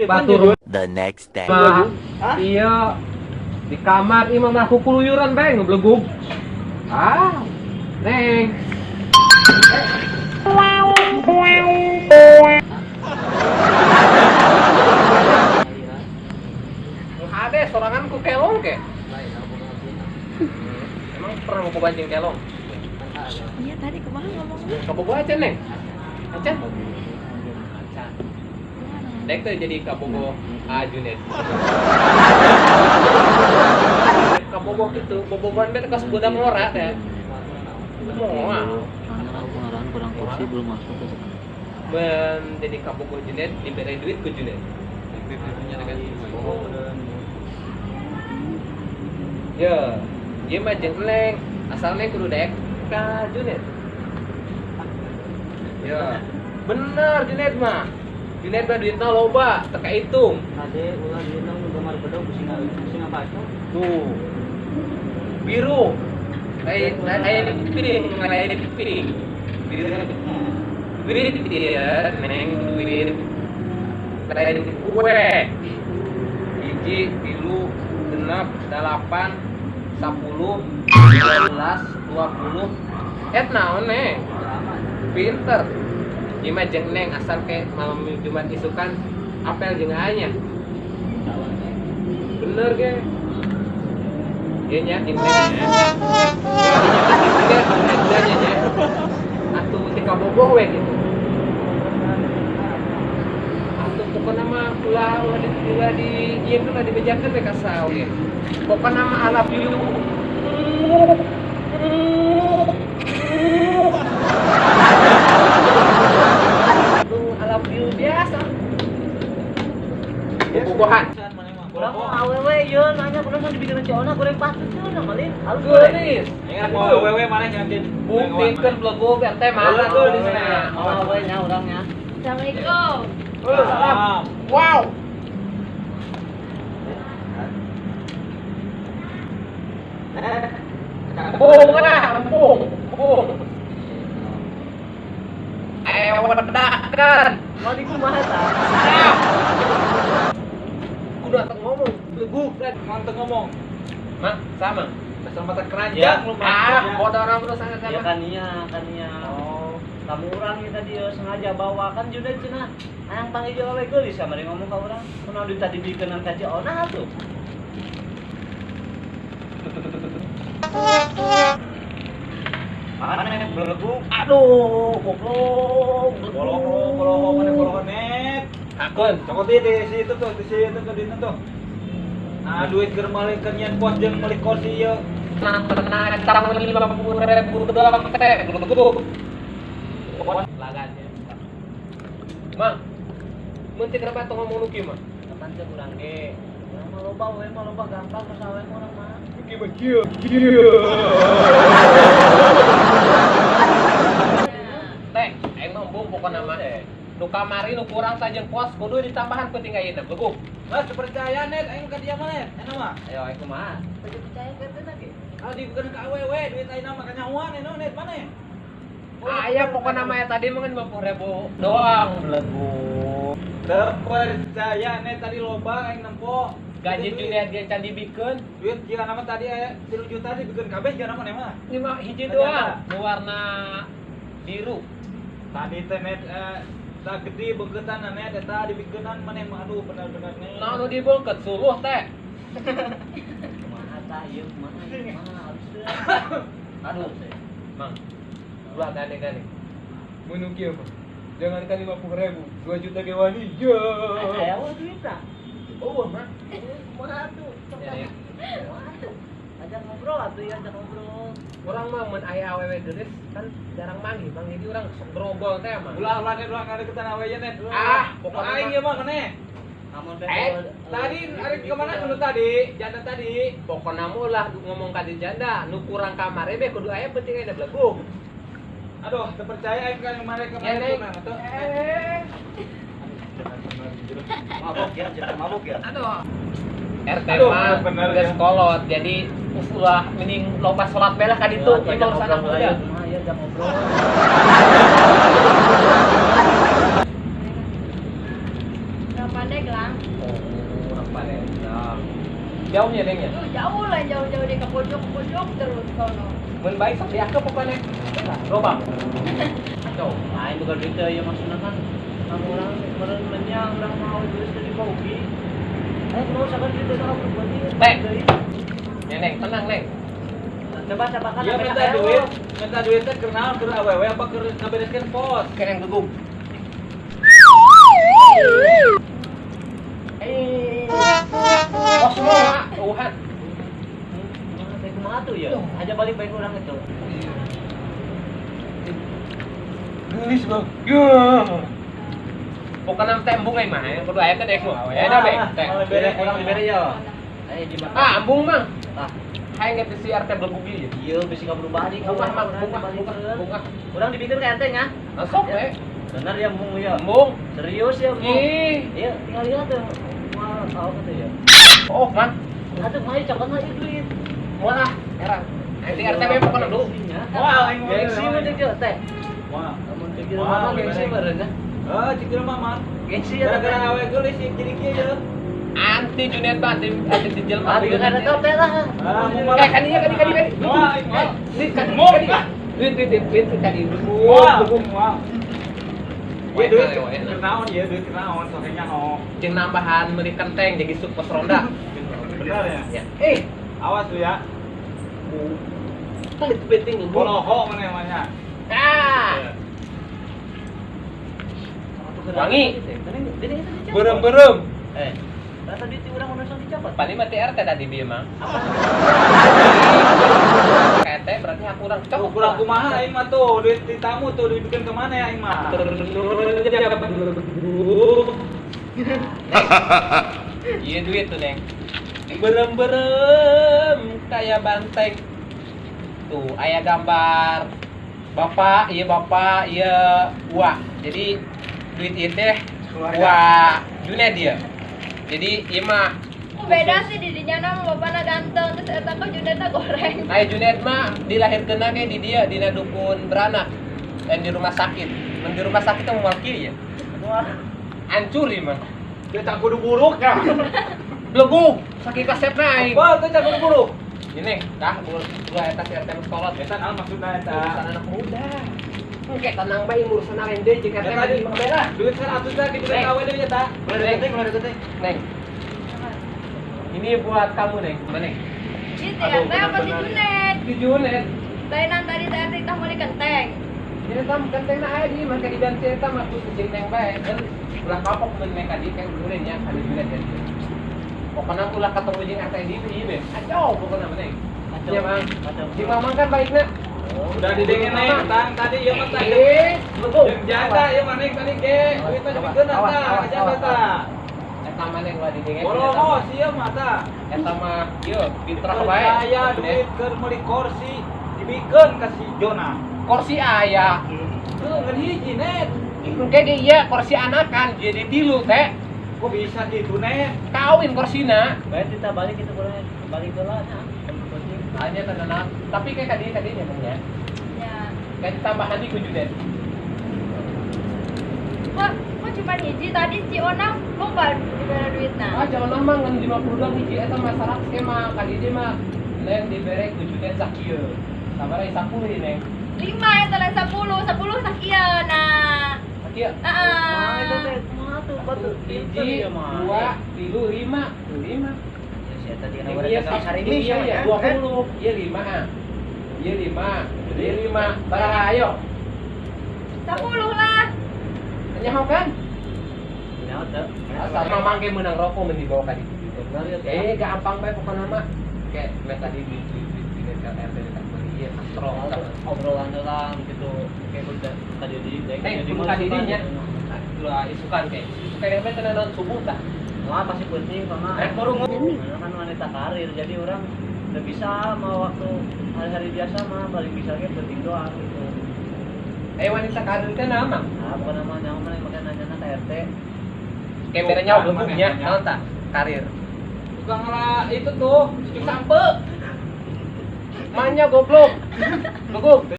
Batur The next day. Mah iya di kamar imah mah kukuluyuran bae ngeblegug. Ah, Neng. Hade sorangan ku kelong ke. Emang pernah mau banting kelong? Iya tadi kumaha ngomongnya? Kabogo aja, Neng. Acan. Acan. Dek tuh jadi kabogo Junet. Kabogo gitu, bobogohan beta kas budak ngora teh. Moal. Pengarahan kurang kursi belum masuk ke sana. Men jadi kabogo Junet diberi duit ku Junet. Ya, ieu mah jeung Neng. Asal Neng kudu daek ka Junet. Ya, bener Junet mah. Junet mah duitna loba, teu kahitung. Kade ulah duitna nu gambar bedog bisi ngabaco. Tuh. Biru. Lain lain piring, lain piring. Biru. Duit ya, Neng duit. Lain kue. Hiji, tilu, genep, dalapan, 10, 12, 20. Et naon, Neng? Pinter. Ieu mah jeung Neng asal ke malam Jumat isukan apel jeung anya. Bener ge. Ieu nya jeung Neng nya. Nya nya. Atuh ti kabogoh we gitu. Atuh pokona mah ulah ulah di ulah di ieu ulah dibejakeun we ka saha oge. Pokona mah I love you. Tuh, I love you biasa. Bobogohan. Urang mau awewe ieu nanya kudu mau dibikin Ci Ona goreng patut tuh na malin. Halus goreng. Geulis. Ingat mau awewe mana nyantin. Buktikeun belegug RT mana Belegug di sana. Mau awewe nya urang nya. Assalamualaikum. Salam. Wow. Bung lah, bung, bung. Ayo wedakan. Mau dikumaha tah? Kudu atuh ngomong, belegug kan. Manteng ngomong. Mah, sama. Asal mata keranjang lu mah. Ah, bodoh orang terus sama Ya sama. kan iya, kan iya. Oh. Kamu urang ieu tadi sengaja bawa kan Junet cenah. Hayang panggil jeung awewe geulis kamari ngomong ka urang. Kunaon duit tadi dibikeun ka Ci Ona atuh. Mana nek belegug? Aduh, goblok. Boloho, boloho mana boloho net. Hakun. Cokot di situ tuh, di situ tuh, di situ tuh. Nah, duit keur meuli keur nyian pos jeung meuli kursi ieu. Tenang, tenang, cara 50.000 doang teh, belegug. Lagannya. Mang, mun teu kenapa tong ngomong nu kieu mah? Kapan teh urang ge? Urang mah loba we mah loba gampang ka sawe mah urang mah. Nu kieu mah kieu. Kieu. Teh, aing mah embung pokona mah. Nu kamari nu kurang tah jeung pos kudu ditambahan penting ayeuna belegug. Mas percaya net aing ka dia mah net. Enak mah. Ayo aing kumaha? Teu percaya ka teh ge. Kalau dibikeun ka awewe duit ayeuna mah kanyahoan eno net mana? Aya pokona mah tadi mah 50.000 doang belegug. Terpercaya net tadi loba aing nempo. Gaji Junet ge can dibikeun. Duit jika nama tadi aya 3 juta dibikeun kabeh jika nama mah. Lima hiji doang, nu warna biru. Tadi teh net tak gede beuketan net eta dibikeunan maneh mah aduh bener-bener net. Nah nu dibeukeut suluh teh. Kumaha tah ieu kumaha ieu kumaha halus teh. Aduh, Mang. Ulah gane-gane. Mun nu kieu mah. Jangankan 50.000, 2 juta ge wani. Ya. Aya we duitna. Oh, mah. Kumaha atuh? Ya, Kumaha atuh? Ajak ngobrol atuh ya, ajak ngobrol. Urang mah mun aya awewe geulis kan jarang manggih, Mang. Jadi urang sok grogol teh mah. Ulah ulah net ulah ngadeukeutan awewe net. Ah, pokokna aing ieu mah maneh. Amun teh Tadi ari ke mana nu tadi? Janda tadi. Pokona mah ulah ngomong ka di janda, nu kurang kamare be kudu aya penting aya belegug. Aduh, terpercaya aing ka yang mana Ya, Neng. kemana tuh. Mabok ya, jangan mabok ya. Aduh. RT Aduh, mah bener geus ya. kolot, jadi ulah mending loba salat bae lah ka ditu, Ya, ieu mah urusan anak muda. Kumaha ya, ajak ngobrol. Nggak pandai gelang. Mun baik sok diakep pokoknya. Robak. Kacau. Lain bukan duit teh ya maksudna kan kamu orang meureun menyang urang mau duit teh dibogi. Ayo mau sabar duit teh ka pribadi. Teh. Neng, tenang, Neng. Coba cabakan Iya minta duit teh keur naon, keur awewe apa keur ngabereskeun pos? Keur yang geguk. Pos mah eueuhan. Kumaha teh kumaha tuh ya? Aja balik baik urang itu. Gelis bang. Ya. Pokoknya teh embung aing mah, kudu aya kan dek mah. Ya dah be. Teh. Urang dibere ya. Eh di mana? Ah, embung mah. Tah. Hayang ge si RT blegugi ya. Iya, bisi kaburu balik. Bunga mah, bunga, bunga. Urang dibikeun ka RT nya. Masuk we. Bener ya embung ya. Embung. Serius ya embung. Ih. Iya, tinggal lihat tuh. Wah, tahu kata ya. Oh, mah. Atuh mah cokot mah ieu duit. Moal ah, era. Nanti RT we pokokna dulu. Moal aing mah. Gengsi mah cek teh. Moal. Lamun cek mah gengsi meureun nya. Heuh, cek mah mah. Gengsi ya gara-gara awe geulis jadi kieu ya. Anti Junet mah, anti jelema. Ah, kan ada teh lah. Ah, mau Eh, kan iya kan kan kan. Moal, moal. Duit kan. Duit duit duit tadi. Moal, moal. Ieu duit keur naon ieu duit keur naon sok nyaho. Jeung nambahan meuli kenteng jadi sup pos ronda. Bener ya? Eh, awas lu ya. Tah itu penting lu. Boloho maneh mah nya. Ah. Wangi. Berem-berem. Eh, rata duit urang udah sok dicopot. Paling mati RT tadi bieu mah. RT berarti aku urang cok. Kurang kumaha aing mah tuh, duit di tamu tuh dibikin ke mana ya aing mah. Iya duit tuh, Neng. Berem-berem kayak banteng. Tuh, aya gambar bapak, iya wah. Jadi duit ieu teh wah Junet dia. Jadi ieu mah beda sih didinya nama bapana ganteng terus eta kok Junetna goreng. Nah, Junet mah dilahirkeunna ge di dia dina dukun beranak dan di rumah sakit. Mun di rumah sakit teh moal kieu ya. Wah, hancur ieu mah. Dia tak kudu buruk ya. Blegug, saking kasepna aing. Wah, teh tak kudu buruk. Ini tah gua eta si RT sekolah. Eta naon maksudna eta? Urusan anak muda. Engke tenang bae urusan lain deui jeung RT mah di bela. Duit 100 teh dibeli awe deui eta. Mulai detik. Neng. Ini buat kamu, Neng. Mana, Neng? Ini RT apa si Junet? Si Junet. Lainan tadi teh RT tah meuli kenteng. Ini tah kentengna aya di mah diganti eta mah ku jeung Neng bae. Kan ulah kapok mun Neng ka dieu kan ulin nya ka Junet ya. Pokoknya ulah ketemu jeung RT di ieu be. Kacau pokoknya mah, Neng. Kacau. Ya, Mang. Kacau. Si Mamang kan baikna. Udah didengen Neng, tang tadi ieu mah tah. Jeung janda ieu mah Neng tadi ge. Duitna dibikeun tah, ka janda tah. Eta mah Neng ulah didengen. Boloho sia mah tah. Eta mah ieu fitrah bae. Percaya duit keur meuli kursi dibikeun ka si Jona. Kursi aya. Tuh ngan hiji Net. Engke ge ieu kursi anakan jadi tilu teh. Kok bisa gitu Net? Kawin kursina. Bae kita balik itu kurang balik heula nya. Hanya tenang. Tapi kayak tadi nya Bang ya. Ya. Kayak tambahan di ku Junet. Kok cuma hiji tadi si Ona lupa dibere duitna. Ah, jangan mah ngan 50 doang hiji eta mah 100 ge mah kali dia mah lain dibere ku Junet sakieu. Sabaraha 10 ieu, Neng. 5 eta lain 10, 10 sakieu nah. Sakieu. Heeh. Itu teh kumaha tuh batu Hiji, 2, 3, 5, 5. Ya tadi kan Iya, iya, iya, 20, iya 5 ah. Iya 5, iya 5. Baraha ayo. 10 lah. Nyaho kan? Nyaho teu. Asal mamang ge meunang rokok mun dibawa ka ditu. Eh, gampang bae pokona mah. Kayak meh tadi di RT dekat beli ieu astro. Obrolan heula gitu. Kayak udah tadi di Neng, kudu ka dieu nya. Ulah isukan kayak. Isukan yang teh naon subuh tah. Wah, pasti penting mama. Karena kan wanita karir, jadi orang udah bisa mau waktu hari-hari biasa mah paling bisa ge penting doang gitu. Eh wanita karir teh nama? Nah, bukan nama nyawa mah makanya nanya ka RT. Kayak beda nyawa belum nya, naon tah? Karir. Tukang lah itu tuh, sampe. Manya goblok. Goblok.